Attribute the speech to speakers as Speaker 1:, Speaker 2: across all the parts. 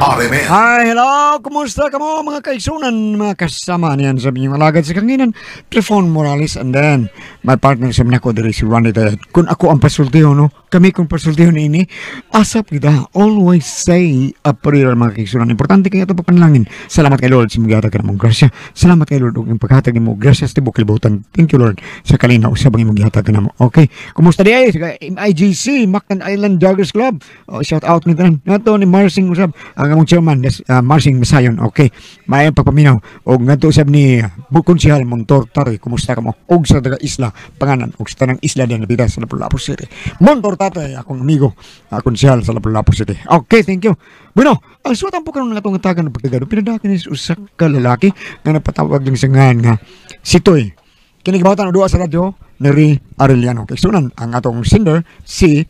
Speaker 1: RMN.
Speaker 2: Hi, hello! Kumusta ka mo mga kaigsunan, mga kasama niyan sa inyong alagad sa kanginan, Trifon Morales, and then my partner sa nako diri si Ronnie Dayat. Kung ako ang pasultiho, no? Kami kung pasultiho ni ini, asap kita, always say a prayer mga kaigsunan. Importante kaya ito pagpanalangin. Salamat kay Lord sa mga gihatag kanamong grasya. Salamat kay Lord ug ang paghatag nimo grasya sa tibuok kalibutan. Thank you Lord sa kalinaw sa imong gihatag kanamo. Okay, kumusta di ay sa MIGC, Mactan Island Joggers Club. Oh, shout out ni tanan. Ngadto ni Marsing usab ang among chairman, Marsing Masayon. Okay, maayong pagpaminaw og ngadto usab ni Konsehal Montor Taroy. Kumusta ka mo? Og sa taga isla panganan og sa tanang isla din nabida sa Lapu-Lapu City. Montor Tatoy, akong amigo, konsehal sa Lapu-Lapu City. Okay, thank you. Bueno, ang suwatan po karon nga atong tagan ng pagtagado, pinadakan ni usa ka lalaki nga napatawag lang sa ngalan nga si Toy. Kini gibawatan og duha sa radyo ni Ray Arellano. Kay sunan ang atong singer si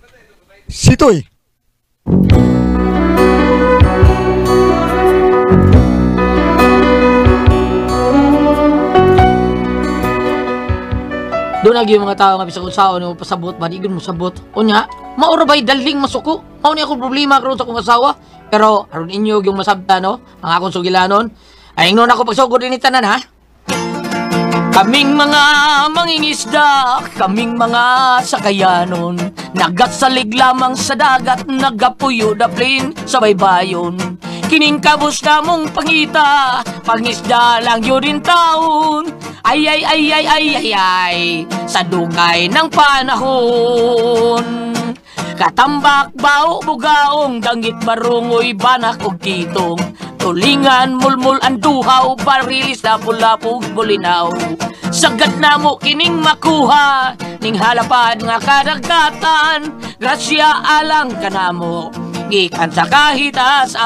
Speaker 2: Toy.
Speaker 3: Doon lagi yung mga tao nga bisag unsaon mo pasabot ba di gyud mo sabot. Unya, maura ba'y daling masuko? Mao ni akong problema karon sa akong asawa. Pero aron inyo yung masabta no, ang akong sugilanon. Ay ingnon ako pagsugod dinhi tanan ha. Kaming mga mangingisda, kaming mga sakayanon, nagasalig lamang sa dagat, nagapuyo daplin sa baybayon. Kining kabus na mong pangita, pangisda lang yun din taon. Ay, ay, ay, ay, ay, ay, ay, sa dugay ng panahon. Katambak, bao, bugaong, danggit, barungoy, banak, ug kitong. Tulingan, mulmul, anduhaw, barilis, lapu-lapu, bulinaw. Sagad na mo kining makuha, ning halapad nga kadagatan. Grasya alang kanamo, gikan sa kahitasan.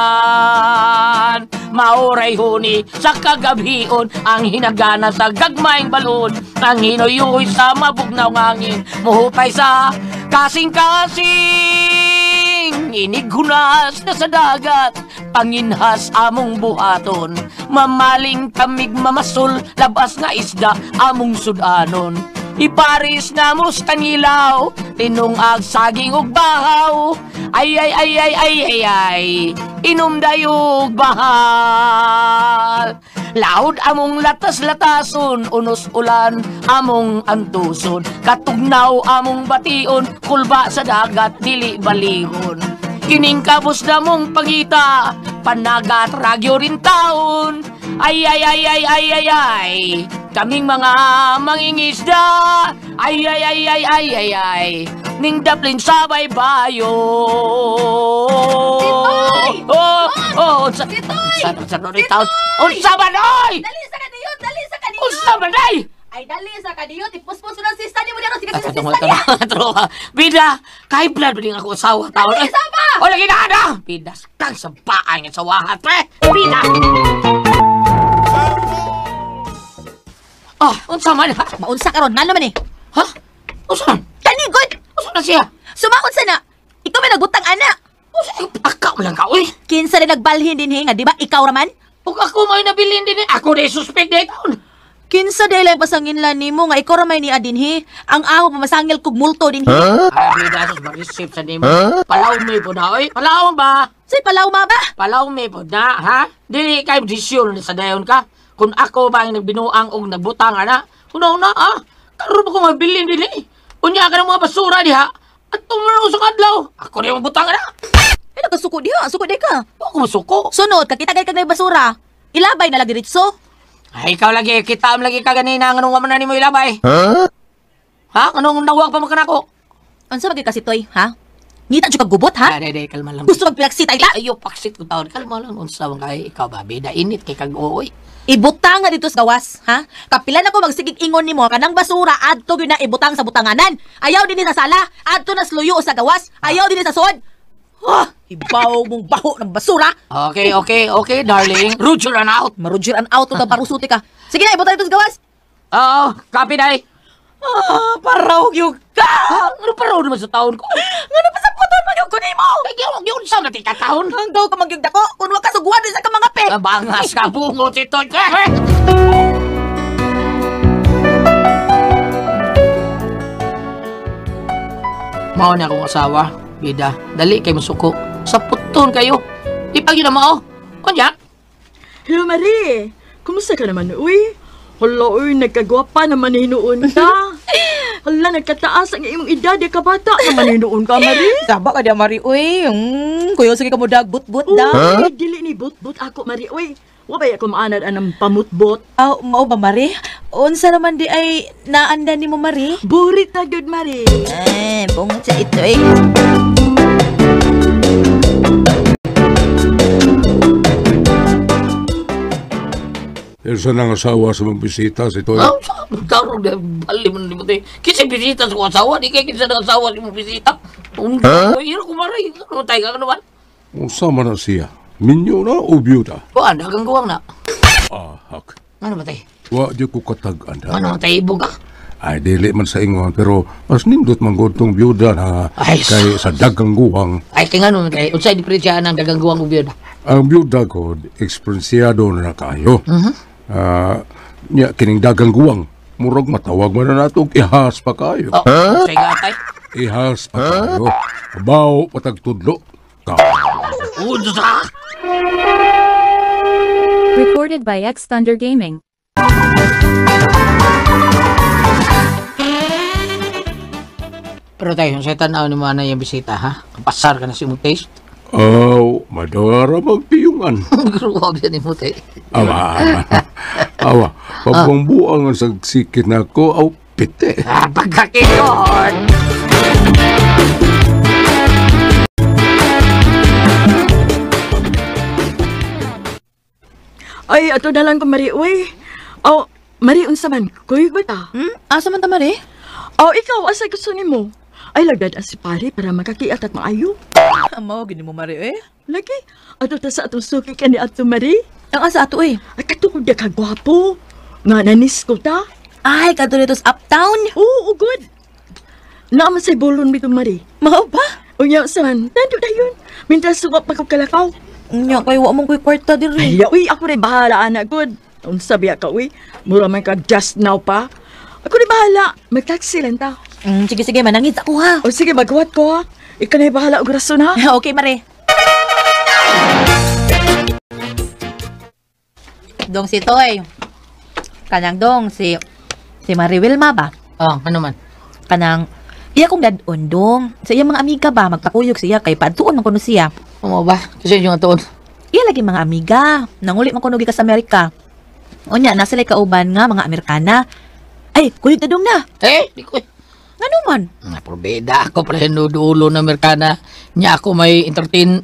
Speaker 3: Maoray huni sa kagabhion, ang hinagana sa gagmayng balon. Ang hinuyuy sa mabugnaw ngangin, muhupay sa kasing-kasing. Inighunas na sa dagat, panginhas among buhaton. Mamaling kamig mamasul, labas nga isda among sudanon. Iparis na mos kanilaw, tinungag saging ug bahaw. Ay, ay, ay, ay, ay, ay, ay, inom dayog bahal. Laod among latas-latason, unos ulan among antuson. Katugnaw among bation, kulba sa dagat dili balihon. Kining kabus na mong pangita, panagat ragyo rin taon. Ay, ay, ay, ay, ay, ay, ay, kaming mga mangingisda. Ay, ay, ay, ay, ay, ay, ay, ning daplin sa baybayon.
Speaker 4: Sitoy!
Speaker 3: Oh, oh, unsa,
Speaker 4: Sitoy!
Speaker 3: unsa, unsa, taon? Unsa man, oy!
Speaker 4: Dali sa kaniyo! Dali sa kaniyo!
Speaker 3: Unsa man, ay!
Speaker 4: Ay, dali sa kaniyo! Tipuspos ko ng sista ni mo niya! Sige, sige, sista niya!
Speaker 3: Bida, kay blood ba din ako asawa taon?
Speaker 4: Dali, sama!
Speaker 3: O, lagi na, na! Bida, kang sa paan nga sawahan, pre! Bida! Oh, unsa man, ha?
Speaker 4: Maunsa karon, nga naman eh!
Speaker 3: Ha? Unsa man?
Speaker 4: Kani, good!
Speaker 3: Unsa na siya?
Speaker 4: Sumaon sa na! Ikaw may nagbutang ana!
Speaker 3: Unsa paka mo lang ka, uy!
Speaker 4: Kinsa rin nagbalhin din nga, di ba? Ikaw raman?
Speaker 3: Ug ako may nabilin din eh. Ako na suspect na taon.
Speaker 4: Kinsa dahil ang pasanginlan nimo nga ikaw ramay ni adinhi. Ang aho pamasangil kog multo dinhi.
Speaker 3: Ay, bida sus marisip sa nimo. Palaw may po na, oy. Palaw ba?
Speaker 4: Say palaw ma ba?
Speaker 3: Palaw may po na, ha? Dili kay desisyon sa dayon ka. Kung ako ba ang nagbinuang og nagbutang ana, kuno na ah. Karon pa ko mabilin dinhi. Unya ka ng mga basura diha. At tumanaw sa kadlaw. Ako rin ang butang ana.
Speaker 4: Ay nagkasuko diha, suko di ka.
Speaker 3: Wa ko masuko.
Speaker 4: Sunod kakita kay kag may basura. Ilabay na lagi diretso.
Speaker 3: Ay, ikaw lagi, kita am lagi ka ganina, nganong wa man na nimo ilabay? Ha? Nganong nawag pa man kanako?
Speaker 4: Unsa magid kasi toy, ha? Ngita jud kag gubot, ha?
Speaker 3: Ay, day, kalma lang.
Speaker 4: Gusto magpilaksit ay ta?
Speaker 3: Ayo, paksit ko taon. Kalma lang, unsa man kay ikaw ba, bida, init kay kag ooy.
Speaker 4: Ibutang nga dito sa gawas, ha? Kapilan ako magsigig ingon nimo kanang basura adto gyud na ibutang sa butanganan. Ayaw dinhi sa sala, adto na sluyo sa gawas, ayaw dinhi sa sod. Ah, ibaw mong baho ng basura.
Speaker 3: Okay, okay, okay, darling. Roger and out.
Speaker 4: Maroger and out to parusuti ka. Sige na, ibutang dito sa gawas.
Speaker 3: Oo, copy day.
Speaker 4: Ah, paraw gyud ka.
Speaker 3: Ano paraw naman sa taon ko?
Speaker 4: Ngano pa sa puton man gyud ko nimo?
Speaker 3: Ay, gyud sa natin ka taon.
Speaker 4: Hanggaw ka magyug dako kun wa ka suguan sa ka mga pe.
Speaker 3: Bangas ka bungo si Toy. Mao na akong asawa, bida. Dali kay masuko. Sa puton kayo. Di pa gyud na mao. Unya?
Speaker 1: Hello, Marie. Kumusta ka naman, uy? Hala, uy, nagkagwapa naman hinuon ka. Hala, nagkataas ang iyong edad, di ka bata naman hinuon ka, Marie.
Speaker 4: Saba ka di, Mari, uy. Kuyo, sige ka mo dag, but-but da.
Speaker 1: Uy, dili ni but-but ako, Marie, uy. Wa ba ako maanad anang pamutbot?
Speaker 4: Aw, mao ba, Mari? Unsa naman di ay naanda ni mo, Mari?
Speaker 1: Burit na good, Marie.
Speaker 4: Eh, bungot sa ito, eh.
Speaker 5: Isa nang asawa sa mga bisita si Toy.
Speaker 3: Oh, sa tarong na bali man ni mo te. Kinsa bisita sa akong asawa, di kay kinsa nang asawa sa imong bisita. Huh? Iro ko maray, ano tayo ka naman?
Speaker 5: Unsa man na siya? Minyo na o biyuda?
Speaker 3: Kuan, dagang guwang na.
Speaker 5: Ah, hak.
Speaker 3: Ano ba tay?
Speaker 5: Wa di ko katag-an.
Speaker 3: Ano man tay ibog ka?
Speaker 5: Ay, dili man sa ingon, pero mas nindot man gud tong biyuda na
Speaker 3: Ay,
Speaker 5: kay sa dagang guwang.
Speaker 3: Ay, kay ngano man tay, unsay diferensya ang dagang guwang ug biyuda?
Speaker 5: Ang biyuda ko, eksperensyado na na kayo. Nya, kining dagang guwang, murag matawag man na nato, ihas pa kayo.
Speaker 3: Oh, unsay gatay?
Speaker 5: Ihas pa kayo. Baw patagtudlo. Ka.
Speaker 3: Unsa?
Speaker 6: Recorded by X Thunder Gaming.
Speaker 3: Pero tayo, sa tanaw ni mga na yung bisita, ha? Kapasar ka na si imong taste.
Speaker 5: Aw, madara magpiyungan.
Speaker 3: Gruwag yan ni mo, te.
Speaker 5: Awa, awa. Pagbuang ang sagsikit na ko, aw, pite.
Speaker 3: Ah, pagkakiyon!
Speaker 1: Ay, ato na lang ko, Marie, uy. Aw, Marie, unsa man? Kuyog ba ta?
Speaker 4: Hmm? Asa man ta, Mari?
Speaker 1: Aw, ikaw, asa gusto nimo? Ay, lagdad ang si pare para makakiat at maayo.
Speaker 4: Mao, gini mo, Mari, eh.
Speaker 1: Lagi, ato ta sa atong suki ka ni ato, Marie.
Speaker 4: Ang asa ato, eh.
Speaker 1: Ay, katukod na kagwapo. Nga, nanis ko ta.
Speaker 4: Ay, kadto dito sa uptown.
Speaker 1: Oo, good. Naaman sa'y bolon mito, Marie.
Speaker 4: Mao ba?
Speaker 1: Unya, saan? Nando na yun. Mintas suwap pa ko kalakaw.
Speaker 4: Nya, kay wa mong kuy kwarta diri.
Speaker 1: Ay, uy, ako rin bahala, anak, good. Unsa biya ka, uy. Mura man ka just now pa. Ako rin bahala. Mag-taxi lang ta.
Speaker 4: Sige, sige, manangit ako ha.
Speaker 1: O sige, magwat ko, ha. Ikaw na bahala og rason, ha.
Speaker 4: Okay, Mare. Dong si Toy. Kanang dong si Marie Wilma ba?
Speaker 3: Oh, ano man?
Speaker 4: Kanang iya kong dadon dong. Sa iya mga amiga ba magpakuyog siya kay padtuon man kuno siya.
Speaker 3: Ano ba? Kasi yung atuon.
Speaker 4: Iya lagi mga amiga. Nanguli man kuno gikan sa Amerika. Unya na sila kauban nga mga Amerikana. Ay, kuyog na dong na.
Speaker 3: Eh, di ko eh.
Speaker 4: Ngano man?
Speaker 3: Nga, probeda ako pala nudulo na Amerikana. Nya ako may entertain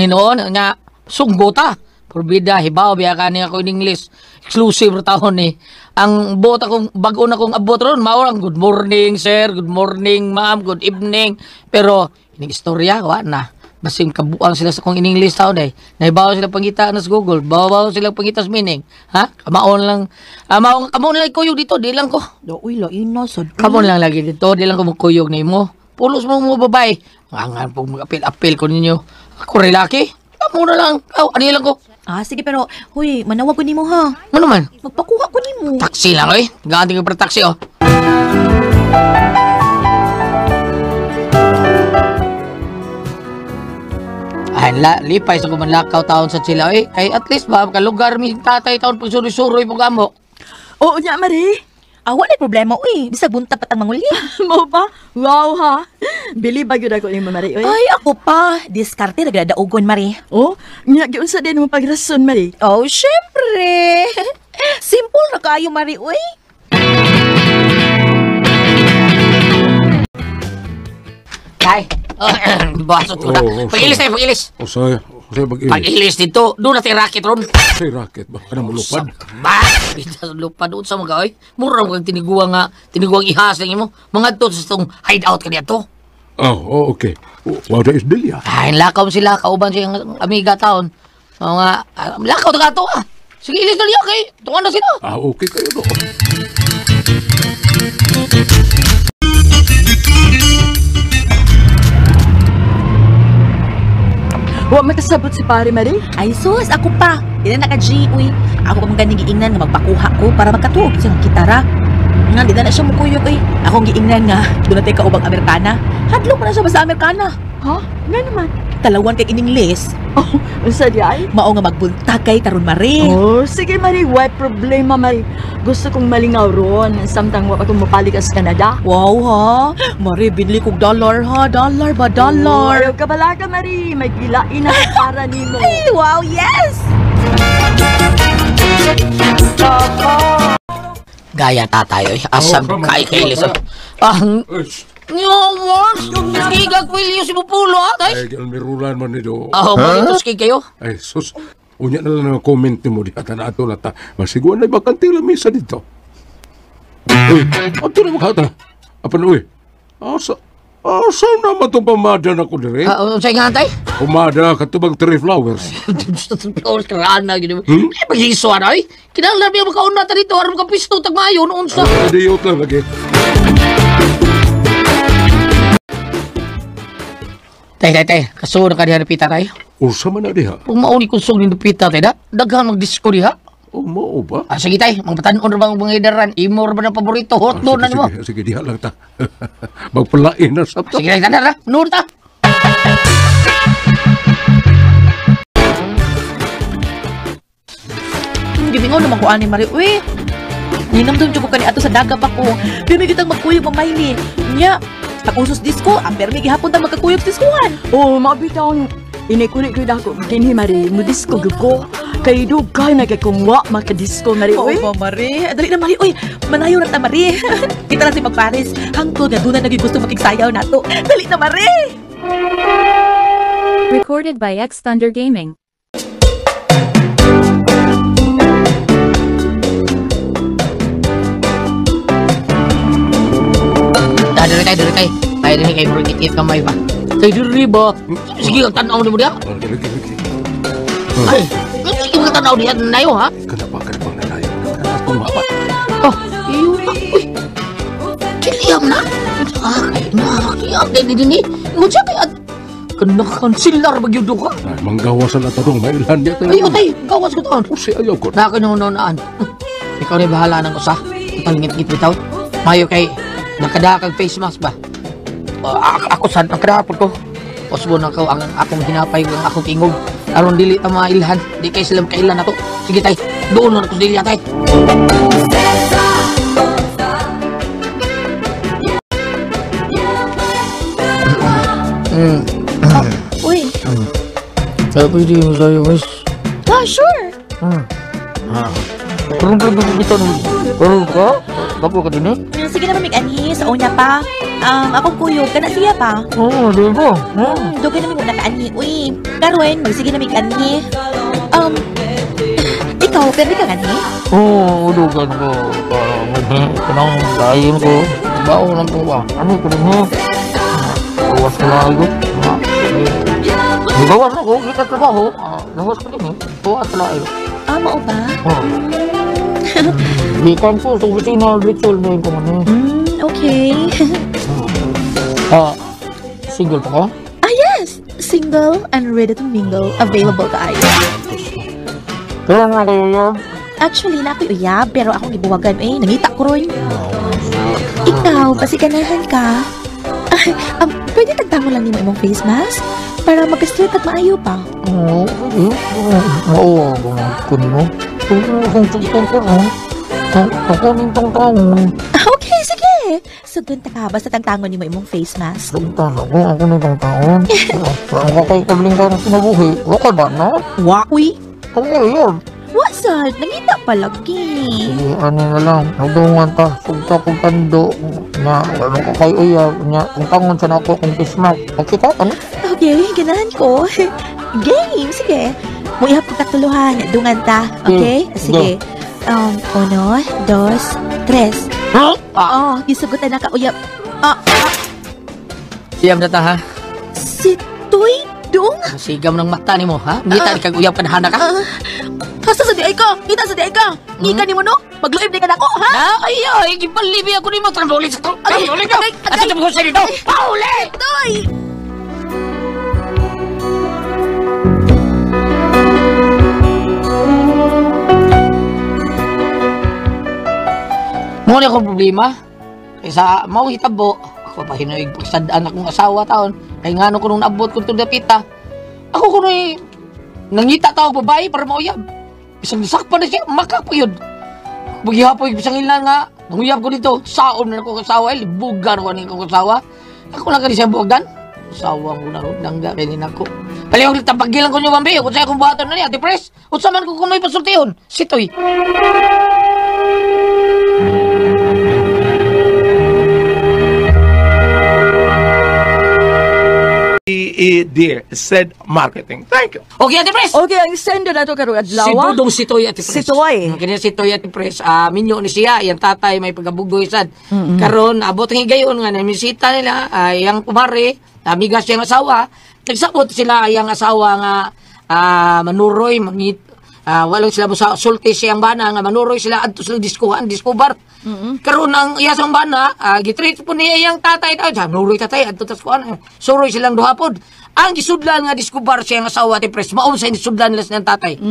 Speaker 3: noon. Nga, sunggota. Probeda, hibaw, biya ka niya ako in English. Exclusive ra taon ni. Ang buot akong, bago na akong abot ron, mao ang good morning, sir, good morning, ma'am, good evening. Pero, ining istorya, wa na. Basin kabuang sila sa kong in English taon eh. Nahibaw sila pangita na sa Google, bawaw sila pangita sa meaning. Ha? Kamaon lang, kamaon lang kuyog dito, di lang ko.
Speaker 4: Uy, lain na sad.
Speaker 3: Kamon lang lagi dito, di lang ko mukuyog na imo. Pulos mo mo babae. Ang pong mag-apil-apil ko ninyo. Ako rin laki. Kamo na lang. Aw, ano lang ko.
Speaker 4: Ah, sige pero huy, manawag ko nimo ha.
Speaker 3: Ano man?
Speaker 4: Magpakuha ko nimo.
Speaker 3: Taxi lang oy. Ganti ko per taxi oh. Ay, lipay sa kumanlakaw taon sa sila eh. Kay at least ba, kalugar mi tatay taon pag suroy-suroy pag amo.
Speaker 1: Oo, nya, Marie.
Speaker 4: Ah, wala problema uy. Bisag bunta patang manguli.
Speaker 1: Mo ba? Wow, ha? Bili ba yun ako ni Marie, uy?
Speaker 4: Ay, ako pa. Diskarte nagdadaugon, Mari.
Speaker 1: Oh, nya, giunsa din mo pagrason, Marie.
Speaker 4: Oh, syempre. Simple na kayo, Mari, uy.
Speaker 3: Ay, basot ko na.
Speaker 5: Oo,
Speaker 3: Pag-ilis tayo, pag-ilis.
Speaker 5: Usay, usay pag-ilis.
Speaker 3: Pag-ilis dito, doon natin racket ron.
Speaker 5: Usay racket ba? Ano mo lupad?
Speaker 3: Ba? Bita sa lupad doon sa mga oy. Mura mo kang tiniguang nga, tiniguang ihas lang mo. Mga to sa itong hideout ka niya to.
Speaker 5: Oh, okay. Wow, that is Delia.
Speaker 3: Ay, lakaw sila, kauban siyang amiga taon. Oo nga, lakaw ta ka to ah. Sige, ilis na niya kay. Tungan na sila.
Speaker 5: Ah, okay kayo do.
Speaker 1: Wa makasabot si pare, Marie.
Speaker 4: Ay, sus, ako pa. Di na naka-G, uy. Ako pa mga giingnan nga magpakuha ko para magkatuog sa kitara. Nga, di na siya mukuyog, uy. Akong giingnan nga, doon natin kaubang Amerikana. Hadlok na siya ba sa Amerikana?
Speaker 1: Ha? Nga naman.
Speaker 4: Talawan kay ining list.
Speaker 1: Oh, unsa di ay?
Speaker 4: Mao nga magbuntag kay karon, Marie.
Speaker 1: Oh, sige Marie, why problema Marie? Gusto kong malingaw ron samtang wa pa kong mapalikas Canada.
Speaker 4: Wow ha. Marie, binili kog dollar ha. Dollar ba dollar?
Speaker 1: Oh, ayaw ka bala ka Marie, may gilain na para nimo.
Speaker 4: Ay, wow, yes.
Speaker 3: Gaya tatay oy, asam kay kay Lisa. Ah, nyo, Gigag William si Pupulo, ha, tay?
Speaker 5: Ay, mirulan man nito.
Speaker 3: Ah, huh? Kay kayo.
Speaker 5: Ay, sus. Unya na lang ang comment mo diha na ato na ta. Masiguan na bakante la misa dito. Uy, ato na makata. Apan uy. Asa na man itong pamada na ko dire?
Speaker 3: Unsay nga tay?
Speaker 5: Pamada katubang 3 flowers.
Speaker 3: Flowers karaan na gini. Ay, pag-isuan ay. Kinahanglan biya makauna ta dito aron makapisto tag maayo noon sa.
Speaker 5: Diyot lang lagi.
Speaker 3: Tay, kasuod ka diha napita tay.
Speaker 5: Unsa man na diha?
Speaker 3: Kung mauni kusog ni napita tay da, daghan magdisko diha.
Speaker 5: Oh, mao ba?
Speaker 3: Ah, sige tay, magpatan-on ra ba ang mga idaran? Imo ra ba ng paborito? Hot doon na nimo.
Speaker 5: Sige, diha lang ta. Magpalain na sa ta.
Speaker 3: Sige tay, tara, nuod ta.
Speaker 4: Gimingon naman ko ani Marie. Uy, ninamdam jud ko kani ato sa daga pa ko. Pimi kitang magkuyog mamayli. Nya, pag-usos disco, ang permi gihapon ta magkakuyog sa diskuhan.
Speaker 1: Oh, mabitaw inikuli ko dako dinhi Marie, mo disco gyud ko. Kay dugay na kay kung wa makadisco Marie.
Speaker 4: Oo ba, Marie? Dali na Marie. Uy, manayo na ta Marie. Kita lang si Magparis. Hangtod nga doon na naging gusto makigsayaw nato. Dali na Marie.
Speaker 6: Recorded by X Thunder Gaming.
Speaker 3: Dali kay. Ay, dali kay murag itit kamay ba. Kay diri ba? Sige, ang tan-aw nimo diha.
Speaker 5: Lagi.
Speaker 3: Ay, sige ang tan-aw diha nayo ha.
Speaker 5: Kanapa na tayo. Kanapa ba?
Speaker 3: Oh, iyo na. Uy. Kiliyam na. Ah, kay na. Kaya kay dinhi. Mo siya kay at kanakan silar ba gyud ka?
Speaker 5: Ay, manggawasan na tanong, mailan niya tayo.
Speaker 3: Ay, utay, gawas ko taon.
Speaker 5: O si ayaw ko.
Speaker 3: Nakanunoonaan. Ikaw na bahala ng usa. Palingit-ngit bitaw. Mayo kay nakadakag face mask ba? Ako sad nakadapod ko. Osbo na ko ang akong hinapay ang akong tingog. Aron dili ta mailhan, di kay sila makailan nato. Sige tay, doon na ko dili tay.
Speaker 4: Uy.
Speaker 3: Pwede mo sa'yo, miss.
Speaker 4: Ah, sure.
Speaker 3: Karon pa kita no. Karon ka? Bago ka din eh?
Speaker 4: Sige naman, mig-anhi. Sa una pa. Akong kuyog, kana siya pa.
Speaker 3: Oo, di ba?
Speaker 4: Dugay na mig nakaanhi. Uy, karon, magsige na mig-anhi. Ikaw, pwede ka anhi?
Speaker 3: Oo, dugan ko. Kanang lain ko. Bao lang ko ba? Ano ko rin ha? Gawas ko lang ko. Gawas ako, kita trabaho. Gawas ko din eh. Gawas ko lang.
Speaker 4: Ah, mao ba?
Speaker 3: Oo. Gikan ko sa opisina, ritual na yun ko man eh.
Speaker 4: Okay.
Speaker 3: Single pa ka?
Speaker 4: Ah, yes! Single and ready to mingle. Available kaayo.
Speaker 3: Pero nga kayo yan?
Speaker 4: Actually, na ako'y uyab, pero akong gibuwagan eh. Nangita ko ron. Ikaw, pasiganahan ka. Pwede tagtango lang nimo imong face mask para magka-straight at maayo pa.
Speaker 3: Oo, pwede. Oo, kunin mo. Kunin tong taon.
Speaker 4: Okay, sige. Sugdon ta ka, basta tangtangon nimo imong face mask.
Speaker 3: Sugdan ako, ako na itong taon. Ang kakay-kabling ka ng kinabuhi, waka ba na?
Speaker 4: Wa, uy.
Speaker 3: Ako yun.
Speaker 4: Wa sad, nangita pa lagi.
Speaker 3: Sige, ano na lang, nagdungan ta, sugta kong tando, na ano ka kay uyab, na kung tangon sa nako kung face mask. Okay ka, ano?
Speaker 4: Okay, ganahan ko. Game, sige. Muihap kong katuluhan, dungan ta. Okay? Sige. Uno, dos, tres.
Speaker 3: Huh?
Speaker 4: Oh, gisugutan na ka, uyab.
Speaker 3: Siyam na ta, ha?
Speaker 4: Si Tuy Dung?
Speaker 3: Sigam ng mata ni mo, ha? Ngita ni kag uyab kanahana ka?
Speaker 4: Hasta sa diay ka! Ngita sa diay ka! Ngika ni mo, no? Magluib ni ka na ko, ha?
Speaker 3: Ay, ay, gipalibi ako ni mo. Tramboli sa to. Tramboli ka!
Speaker 4: Agay,
Speaker 3: At sa sa dito! Pauli!
Speaker 4: Toy!
Speaker 3: Mo ni akong problema. Kaysa mao hitabo, ako pa hinuig pagsadaan akong asawa taon. Kay ngano ko nung naabot ko itong dapita. Ako kuno'y nangita tao babae para mauyab. Bisang nasakpan na siya, makapayod. Maghihapoy, bisang ilan nga, nanguyab ko dito, saon na ako kasawa, libugan ko ni akong kasawa. Ako lang kani siya buwagdan. Sawa ko na, langga, kaya nako. Palihog, tapagilan ko niyo, Bambi, kung sa'yo akong buhaton na niya, Ate Pres, unsa man ko kuno'y pasultihon, sitoy.
Speaker 7: EED, said marketing. Thank you.
Speaker 3: Okay, Ate Pres!
Speaker 1: Okay, ang sender na to karong adlaw.
Speaker 3: Si Dudong Sitoy, Ate Pres.
Speaker 1: Sitoy.
Speaker 3: Kini Sitoy, Ate Pres. Minyo ni siya, iyang tatay may pagkabugoy sad. Karon abot ang higayon nga namisita nila iyang kumare, amiga siyang asawa. Nagsabot sila iyang asawa nga manuroy mangit walong sila mo sa sulti siyang bana nga manuroy sila adto sila diskuhan, disco bar. Karon ang iya sang bana, gitreat po niya iyang tatay daw. Sa nuroy tatay adto tas kuan. Suroy silang duha pod. Ang gisudlan nga disco bar siyang asawa, Ate Pres, maom sa gisudlan nila siyang tatay.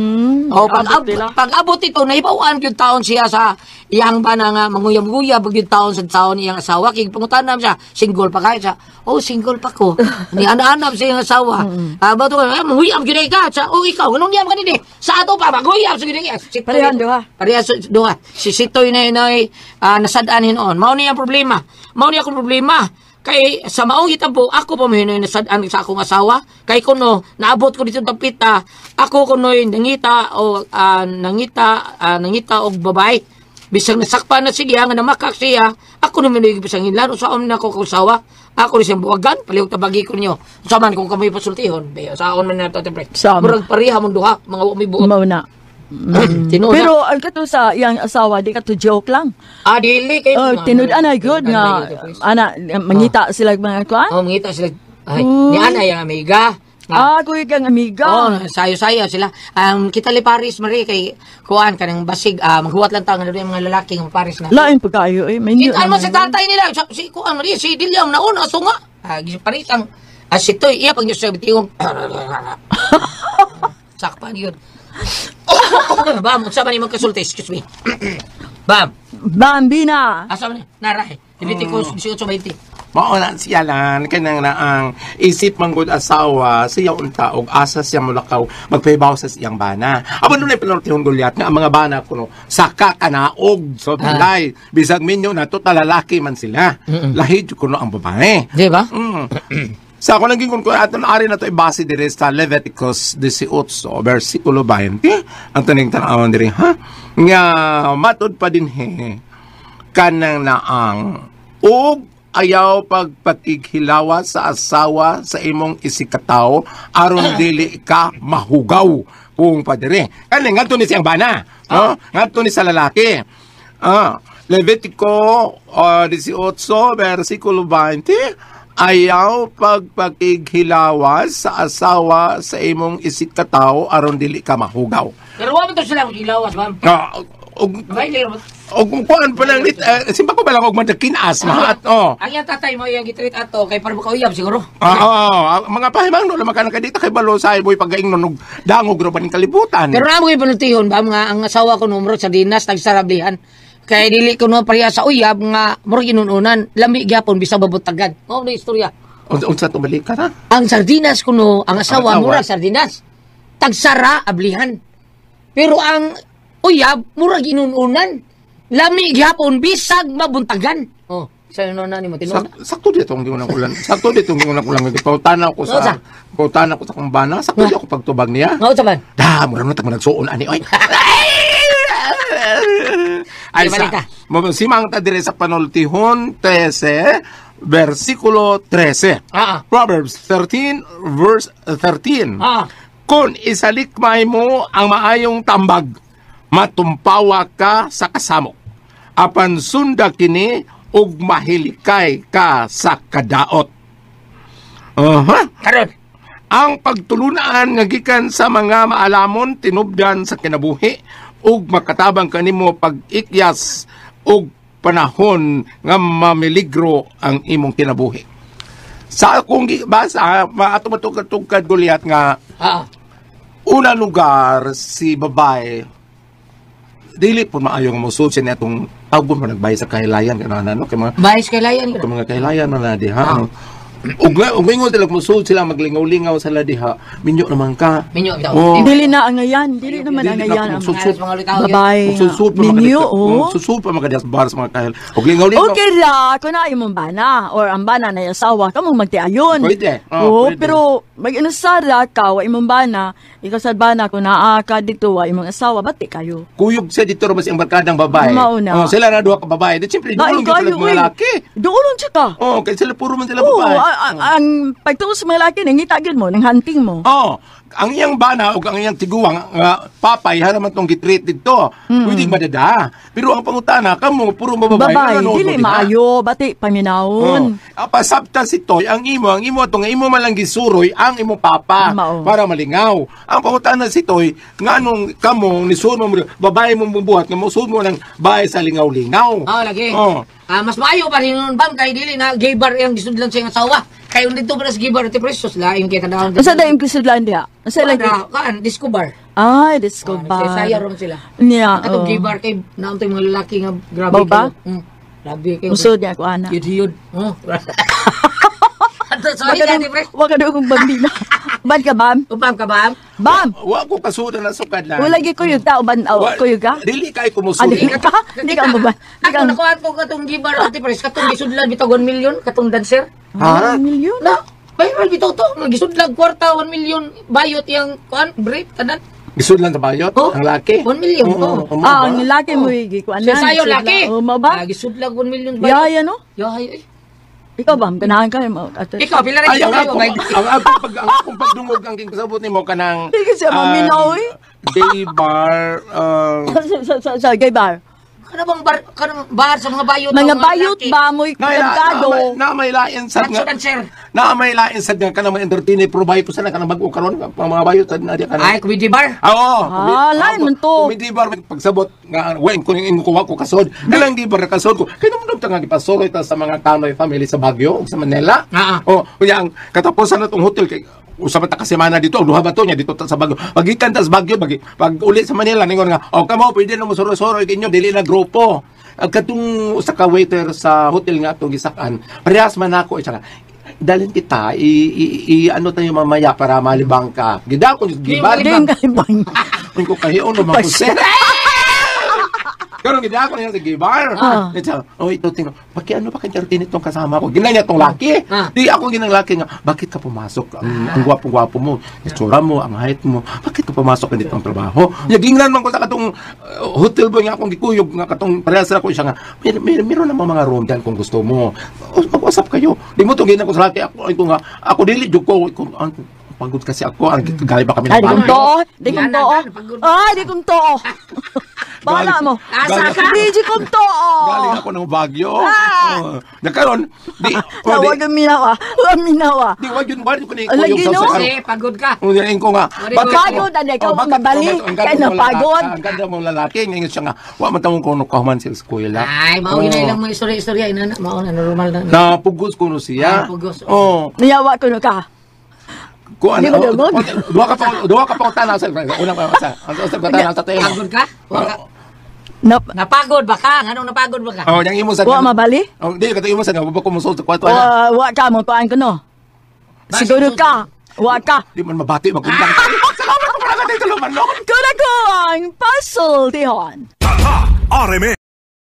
Speaker 3: Oh, pag abot ito, nahibawan gyud taon siya sa iyang bana nga manguyab-guyab gyud taon sa taon iyang asawa. Kay pangutan siya, single pa kay siya. Oh, single pa ko. Ni ana-anam sa iyang asawa. Bato ka, manguyab gyud ka. Siya, oh, ikaw, nganong niyam ka dinhi? Sa ato pa, manguyab sa gyud.
Speaker 1: Parehan duha.
Speaker 3: Parehas duha. Si Sitoy na nasad-an hinoon. Mao ni ang problema. Mao ni akong problema. Kay sa maong hitabo, ako pa mahinoy nasad-an sa akong asawa. Kay kuno naabot ko dito dapita, ako kunoy nangita o nangita og babae. Bisang nasakpan na siya nga namakak siya, ako naman bisang hinlan usaon na ako asawa. Ako rin siyang buwagan, palihog tabagi ko niyo. Unsa man kung kami pasultihon, be usaon man nato Ate Pres. Murag pareha mong duha, mga wa may buot.
Speaker 1: Mao na.
Speaker 3: Tinuod.
Speaker 1: Pero ang kato sa iyang asawa, di kato joke lang.
Speaker 3: Dili kay
Speaker 1: tinud-an ay good nga ana mangita sila mga kuan.
Speaker 3: Oh, mangita sila. Ay, ni ana yang amiga.
Speaker 1: Kuya kang amiga.
Speaker 3: Oh, sayo-sayo sila. Kita li Paris Marie kay kuan kanang basig maghuwat lang ta nga mga lalaki nga Paris na.
Speaker 1: Lain pa kayo eh.
Speaker 3: Kita mo sa tatay nila si kuan Marie si Diliam nauna ato nga. Paris ang sitoy iya pag niyo tingong. Sakpan yun. Bam, unsa man imong kasulti? Excuse me. Bam.
Speaker 1: Bambina.
Speaker 3: Asa man ni? Narahe. Leviticus 18:20.
Speaker 7: Mao na siya lan kanang naang isip manggod asawa siya unta og asa siya mulakaw magpahibaw sa siyang bana. Abon dunay panultihon Goliath nga ang mga bana kuno saka kanaog so talay bisag minyo na total lalaki man sila. Lahi jud kuno ang babae.
Speaker 3: Di ba?
Speaker 7: Sa ako naging kung aton ari na to ibase dire sa Leviticus 18 versikulo 20. Ang taning tan-awon diri ha nga matud pa dinhi kanang naang og ayaw pagpakighilawa sa asawa sa imong isikataw aron dili ka mahugaw kung padere. Kani ngadto ni siyang bana, no? Ngadto ni sa lalaki. Levitico 18 versikulo 20. Ayaw pagpakighilawas sa asawa sa imong isikataw aron dili ka mahugaw.
Speaker 3: Pero wa man to sila maghilawas, ma'am.
Speaker 7: Og kuan pa lang simba ko ba lang og madakinas mahat oh.
Speaker 3: Ang iyang tatay mo iyang gitreat ato kay para makauyab siguro.
Speaker 7: Mga pahimang no lamang ka dita kay balo sa boy pagaingnon og dangog ro paning kalibutan.
Speaker 3: Pero namo gyud panultihon ba nga ang asawa ko numero sa dinas tagsarablihan. Kay dili ko no pareha sa uyab nga murag inununan lami gyapon bisag babutagan. Mao na istorya.
Speaker 7: Unsa to balik ka na?
Speaker 3: Ang sardinas kuno ang asawa murag sardinas. Tagsara ablihan. Pero ang uyab murag inununan. Lami gyapon bisag mabuntagan. Oh, sa inununan nimo tinuod.
Speaker 7: Sakto dito ang giunang ulan. Sakto dito ang giunang ulan. Pautana ko sa pautana ko sa akong bana. Sakto di ako pagtubag niya.
Speaker 3: Mao sa man.
Speaker 7: Da, murag na tag managsuon ani oy. Ay, sa, simang ta dire sa panultihon 13, versikulo 13. Proverbs 13, verse 13. Kung isalikmay mo ang maayong tambag, matumpawa ka sa kasamok. Apan sunda kini ug mahilikay ka sa kadaot.
Speaker 3: Karon.
Speaker 7: Ang pagtulunaan nga gikan sa mga maalamon tinubdan sa kinabuhi ug makatabang kanimo pag-ikyas og panahon nga mamiligro ang imong kinabuhi. Sa akong basa, ato matugkad-tugkad Goliath nga una lugar si babae dili po maayo nga mosud siya niatong tawgon pa nagbayad sa kahilayan kanana no kay mga
Speaker 3: bayad sa kahilayan
Speaker 7: kay mga kahilayan man na diha. Ug ingon sila musud sila maglingaw-lingaw sila diha. Minyo naman ka.
Speaker 3: Minyo bitaw.
Speaker 7: Oh.
Speaker 1: Dili na ang ngayan, dili naman ang
Speaker 7: Dili na
Speaker 1: ngayan.
Speaker 7: kung
Speaker 1: Ang
Speaker 7: susud.
Speaker 3: Mga litaw.
Speaker 1: babae.
Speaker 7: Susud pa
Speaker 1: Minyo,
Speaker 7: mga
Speaker 1: oh.
Speaker 7: Susud pa mga bar sa mga kahel. Ug lingaw-lingaw.
Speaker 1: Okay ra, kung na imong bana or ang bana na asawa, kamo magtiayon.
Speaker 7: Pwede.
Speaker 1: Oo,
Speaker 7: Oh, pwede.
Speaker 1: pero mag-inusara ka, wa imong bana, ikaw sa bana kung naa ka dito, wa imong asawa, bati kayo.
Speaker 7: Kuyog siya dito ra ang barkadang babae.
Speaker 1: Mao na.
Speaker 7: Oh, sila na duha ka babae. Di siyempre
Speaker 1: Lain
Speaker 7: duolong gyud sila
Speaker 1: kayo,
Speaker 7: mga
Speaker 1: uy.
Speaker 7: laki.
Speaker 1: Doolon siya ka.
Speaker 7: Oh, kay sila puro man sila
Speaker 1: Oo,
Speaker 7: babae.
Speaker 1: ang pagtuo sa mga laki, nangita gyud mo, nang hunting mo.
Speaker 7: Oh, ang iyang bana o ang iyang tiguang nga papay hara man tong gitreat dito. Pwede madada. Pero ang pangutana kamo puro mababae.
Speaker 1: Babae,
Speaker 7: nanonood
Speaker 1: dili
Speaker 7: mo diha.
Speaker 1: maayo, bati paminawon.
Speaker 7: Oh. Pasabta si Toy, ang imo atong imo man lang gisuroy ang imo papa
Speaker 1: Mao.
Speaker 7: para malingaw. Ang pangutana si Toy, nganong kamo nisud mo babae mo bubuhat nga mosud mo ng bahay sa lingaw-lingaw.
Speaker 3: Ah, lagi.
Speaker 7: Oh.
Speaker 3: Ah, mas maayo pa rin nun, bam, kay dili na gay bar ang gisudlan sa iyong asawa. Kay dito pa sa gay bar, ti precious lain kay tanawon.
Speaker 1: Unsa dayong gisudlan diha? Unsa lagi?
Speaker 3: Kaan, disco bar.
Speaker 1: Ay, disco bar.
Speaker 3: Saya ron sila.
Speaker 1: Niya,
Speaker 3: Katong
Speaker 1: oh.
Speaker 3: gay bar kay naon mga lalaki nga grabe
Speaker 1: Bao ba?
Speaker 3: kayo. Grabe kayo.
Speaker 1: Musod niya ako, ana.
Speaker 3: Yud-yud. Oh. Ato, sorry ka, ti pre.
Speaker 1: Wag ka daw kong bambina. Ban ka, bam?
Speaker 3: Upam ka, bam?
Speaker 1: Bam!
Speaker 7: Wa ko kasudan na sukad lang.
Speaker 1: Wala gyud kuyog ta, uban
Speaker 7: Wa-
Speaker 1: kuyog ka?
Speaker 7: Dili kay
Speaker 1: Ah,
Speaker 7: kumusud.
Speaker 1: dili ka? Di ka maban. Di ka
Speaker 3: Ako nakuha ko katong gay bar, ti pre, katong gisudlan bitaw 1 million, katong dancer.
Speaker 7: Ha?
Speaker 1: Milyon.
Speaker 3: Na, viral bitaw to. Gisudlag kwarta 1 million bayot yang kuan brief tanan.
Speaker 7: Gisudlan sa bayot
Speaker 3: Oh,
Speaker 7: ang laki.
Speaker 3: 1 million, oh.
Speaker 7: Oo,
Speaker 1: Ah,
Speaker 7: ba?
Speaker 1: ang laki mo gikuan
Speaker 3: Siya sayo laki.
Speaker 1: Oh, mao ba?
Speaker 3: Ah, gisudlag 1 million bayot.
Speaker 1: Ya, ya no.
Speaker 3: Ya, ay.
Speaker 1: Ikaw bam, ganahan ka mo. Ato.
Speaker 3: Ikaw pila rin
Speaker 7: Ay, ang
Speaker 3: siya
Speaker 7: ako, ang akong pagdungog ang kasabot nimo kanang
Speaker 1: Di kasi maminaw, eh.
Speaker 7: Gay bar
Speaker 1: Sa gay bar.
Speaker 3: Kana bang bar kanang bar sa mga bayot
Speaker 1: Mga bayot ba mo'y kantado?
Speaker 7: Na may lain sad nga.
Speaker 3: Dancer.
Speaker 7: Na may lain sad nga kanang mga entertainer pero bayot po sana kanang bag-o karon mga bayot sad na diya kanang.
Speaker 3: Ay, comedy bar.
Speaker 7: Ah, oo.
Speaker 1: Ah, lain man to.
Speaker 7: Comedy bar pagsabot nga wen kun ingo ko wa ko kasod. Kanang di bar kasod ko. Kay naman nga gipasuroy ta sa mga Kanoy family sa Baguio ug sa Manila.
Speaker 3: Ah, ah.
Speaker 7: Oh, unya ang katapusan na tong hotel kay usa pa ta ka semana dito, duha ba to nya dito ta sa Baguio. Pagikan ta sa Baguio, pag uli sa Manila ningon nga, oh kamo pwede na mo suro-suro inyo dili na grupo. Ag katong usa ka waiter sa hotel nga atong gisak-an, parehas man ako siya nga, dalhin kita i ano tayo mamaya para malibang ka. Gida ko gibar.
Speaker 1: Di yung kalibang.
Speaker 7: Kung ko kahiyon naman ko sir. Pero gida ko niya sa gibar.
Speaker 1: Ah.
Speaker 7: Nito, oh ito tingnan. Bakit ano pa kay itong kasama ko? Ginanya tong laki.
Speaker 3: Ah.
Speaker 7: Di ako ginang laki nga. Bakit ka pumasok? Ang gwapo-gwapo mo, itsura mo, ang height mo. Bakit ka pumasok dito ang trabaho? Ya gingnan man ko sa katong hotel boy nga akong gikuyog nga katong parehas ra ko siya nga. Meron namang mga room diyan kung gusto mo. Mag-usap kayo. Di mo to ginang ko sa laki ako ito nga. Ako dili jud ko kung pagod kasi ako. Ang galing pa kami ng
Speaker 1: Ay, di kong
Speaker 7: Baguio.
Speaker 1: too. Di kong too. Ay, di kong too. Bahala mo.
Speaker 3: Asa ka?
Speaker 1: Di kong too.
Speaker 7: Galing ako ng Baguio.
Speaker 1: Ah!
Speaker 7: Oh. Nakaron, di, oh, di,
Speaker 1: Tawag ang minawa. Ang minawa.
Speaker 7: di, wag yun, wag yun ko ni
Speaker 1: Lagi,
Speaker 7: sa
Speaker 1: no?
Speaker 7: sa
Speaker 3: Kasi pagod ka.
Speaker 7: Kung yan ko nga.
Speaker 1: Pagod, ano, ikaw
Speaker 7: Oh,
Speaker 1: ang mabali.
Speaker 7: ang ganda
Speaker 1: Kaya
Speaker 7: mong
Speaker 1: napagod.
Speaker 7: Ang ganda mong lalaki. Ngayon siya nga, wa man tamong kuno kahuman sa eskwela.
Speaker 3: Ay, mao
Speaker 7: Oh.
Speaker 3: gina ilang mga istorya-istorya inana, mao na normal na.
Speaker 7: Napugos ko no siya.
Speaker 3: Ay, pugos.
Speaker 7: Oh.
Speaker 1: Niyawa ko no ka.
Speaker 7: Kuan.
Speaker 1: Di ba dugog?
Speaker 7: Duha ka pa utana sa unang pa sa. Ang sa utana sa tayo.
Speaker 3: Pagod ka? Wa ka?
Speaker 1: Nap
Speaker 3: Napagod ba ka? Anong napagod ba ka?
Speaker 7: Oh, yang imo sa
Speaker 1: wa mabali?
Speaker 7: Oh, di ka imo sa nga ba ko musul sa kwarto ana.
Speaker 1: Wa ka mo kuan ko no. Siguro ka. Wa ka.
Speaker 7: Di man mabati magundang. Salamat ko para ka dito luman no.
Speaker 1: Kuna ko ang puzzle tihon.
Speaker 8: Tatak RMN.